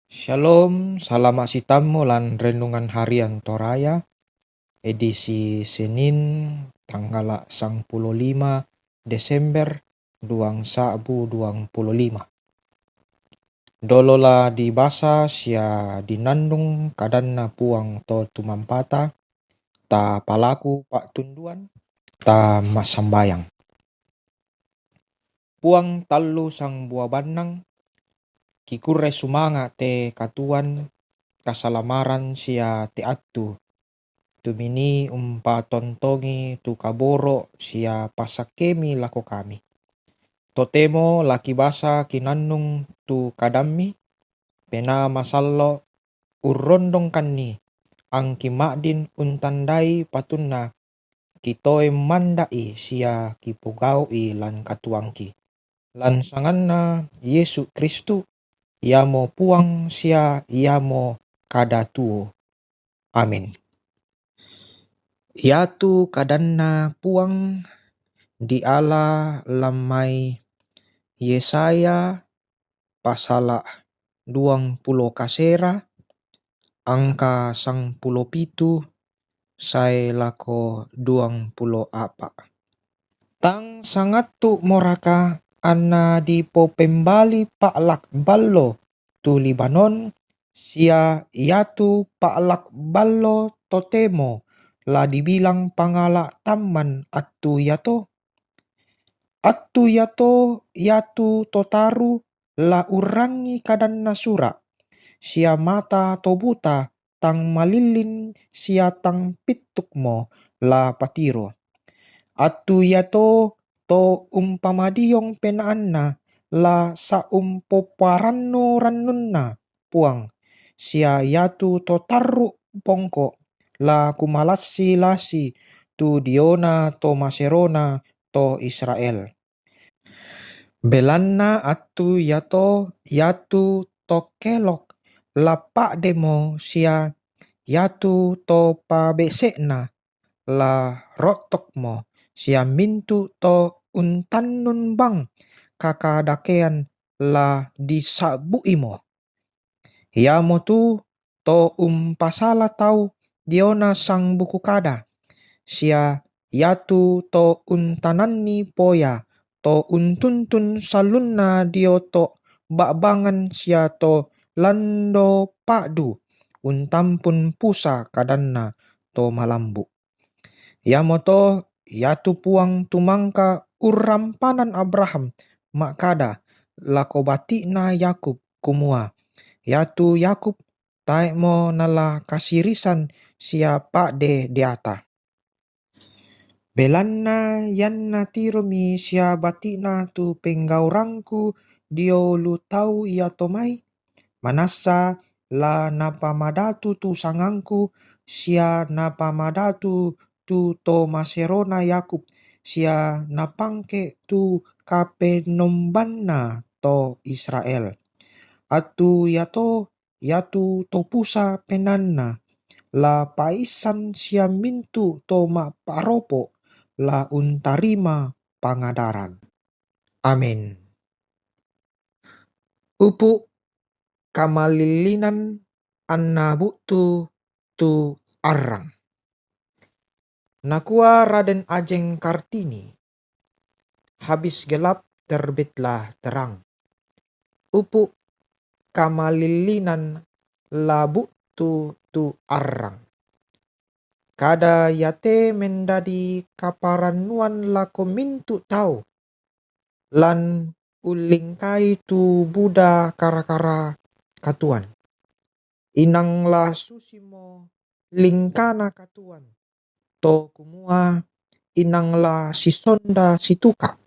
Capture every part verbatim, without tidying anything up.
Shalom, salama' sitammu lan Renungan Harian Toraya, edisi Senin, tanggala' sangpulo lima Desember, duang sa'bu duang pulo lima. Dolo la dibasa sia dinannung kadanNa Puang to tumampata, ta palaku pa'tunduan, ta massambayang. Puang tallu sangbua bannang, kikurre sumanga' te katuoan, kasalamaran sia te attu, tumini umpatontongi tu kaboro' sia passakkemi lako kami. Totemo la kibasa kinannung tu kadammi, Penaa Masallo' urrondongkanni, angki ma'din untandai patunna, kitoe manda'i sia kipogau'i lan katuoangki. Lan sanganNa Yesu Kristu, iamo Puang sia iamo kada tuo. Amin. Iatu kadanNa Puang diala lan mai Yesaya pasala' duang pulo kasera, angka sangpulo pitu sae lako duang pulo a'pa'. Tang sangattu' moraka anna dipopembali pa'lak ballo tu Libanon, sia iatu pa'lak ballo totemo la dibilang pangala' tamman attu iato? Attu iato iatu to taru la urrangngi kadanna sura', sia mata to buta tang malillin sia tang pittukmo la patiro. Attu iato to umpamadiong penaanna la sa'umpoparannu-rannunna Puang, sia iatu to tarru' pongko' la kumalassi-lassi tu diona to maserona to Israel. Belanna attu iato iatu to kelok la pa'demo sia iatu to pabese'na la ro'tokmo, sia mintu' to untannun bang kakadakean la disa'bu'imo. Iamotu to umpasala tau diona sangbuku kada, sia iatu to untananni poya, to untuntun sallunna dio to ba'bangan sia to lando pa'du, untampun pusa kadanna to malambu'. Iamoto iatu Puang tumangka urrampanan Abraham ma'kada lako bati'na Yakub, kumua, iatu Yakub tae'mo nala kasirisan sia pa'de deata. Belanna ianna tiromi sia bati'na tu penggaurangku dio lu tau iato mai, manassa la napamadatu tu sangangku, sia napamadatu tu to maserona Yakub, sia napangke tu kapenombanna to Israel. Attu iato iatu to pusa penaanna, la paissan sia mintu' to ma'paropo' la untarima pangadaran. Amin. Upu' kamalillinan anna bu'tu tu arrang. Nakua Raden Ajeng Kartini, "Habis gelap, terbitlah terang." Upu' kamalillinan la bu'tu tu arrang. Kada iate mendadi kaparannuan lako mintu' tau, lan ullingkai tu buda kara-kara katuoan. Inang la susimo lingkana katuoan, to kumua inang la sisonda situka'.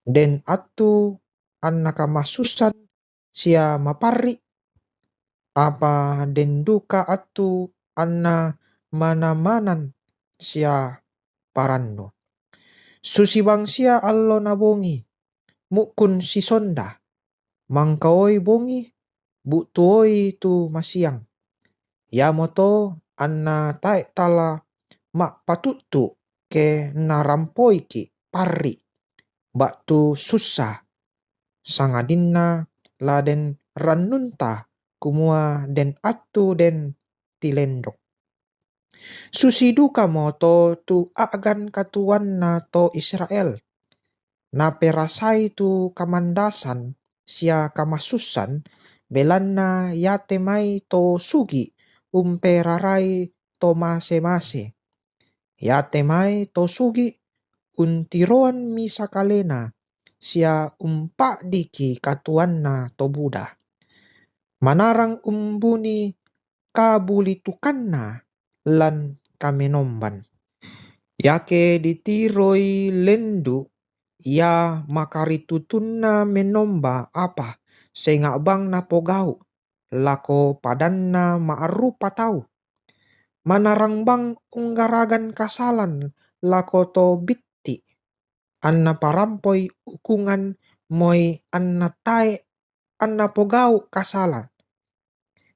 Den attu anna kamasussan sia maparri', apa den duka attu anna mana-manan sia parannu. Susi bangsia allo na bongi, mu'kun sisonda, mangkaoi bongi, bu'tuoi tu masiang. Iamoto anna tae' tala ma'patuttu' ke narampoiki' parri' ba'tu sussa, sangadinna la den kumua den attu den tilendok. Susi dukamo to tu a'gan katuanna to Israel. Naperasai tu kamandasan sia kamasussan, belanna iate mai to sugi umperarai to mase-mase. Iate mai to sugi untiroan mi sakalena sia umpa'diki katuanna to buda. Manarang umbuni kabulitukanna lan kamenomban. Iake ditiroi lendu ia makaritutunna menomba apa senga bang napogau lako padanna ma'rupa tau. Manarang bang unggaragan kasalan lako to bitti, anna parampoi ukungan moi anna tae anna pogau kasalan.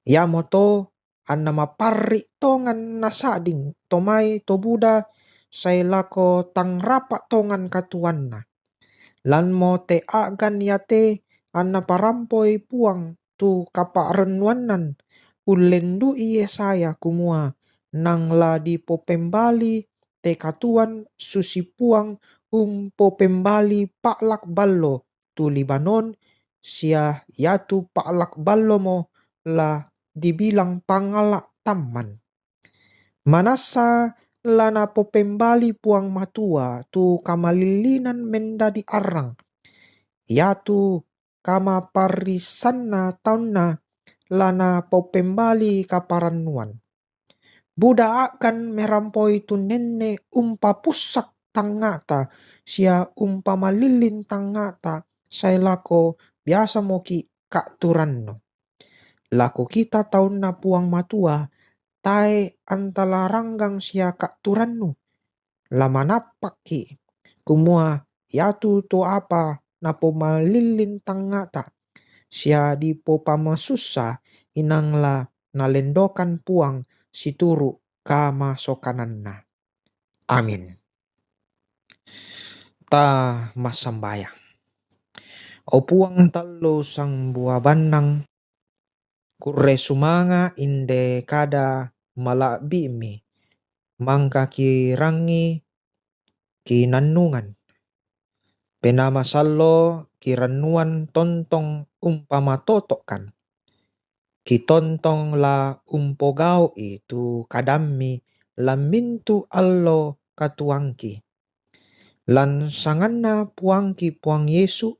Iamoto anna maparri tongan nasa'ding to mai to buda sai lako tang rapa tongan katuanna. Lanmo te a'gan iate anna parampoi Puang tu kaparennuannan ullendu'i Yesaya kumua nang la dipopembali te katuan susi Puang umpopembali pa'lak ballo tu Libanon, sia iatu pa'lak ballomo la dibilang pangala tamman. Manassa la napopembali Puang Matua tu kamalillinan mendadi arrang. Iatu kamaparrisanna taunna la napopembali kaparannuan. Buda a'gan merampoi tu nenne umpapussak tangnga'ta sia umpamalillin tangnga'ta sai lako biasamoki ka'turannu. Lako kita taunna Puang Matua tae antalaranggang sia ka'turannu. La manappakki kumua iatu to apa napomalillin tangnga'ta sia dipopamasussa inang la nalendokan Puang situru kamasokananna. Amin. Ta massambayang. O Puang tallu sambua bannang, kurre sumanga inde kada mala'bi'mi, mangka kirangi kinannungan. Penama sallo kirannuan tontong umpamatoto'kan. Kitontong la umpogau'i tu kadammi lammintu allo katuangki. Lan sanganna Puangki Puang Yesu,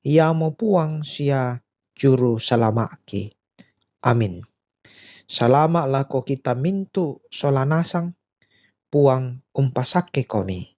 iamo Puang sia Juru Salama'ki. Amin. Salama' lako kita mintu sola nasang, Puang umpasakkekomi.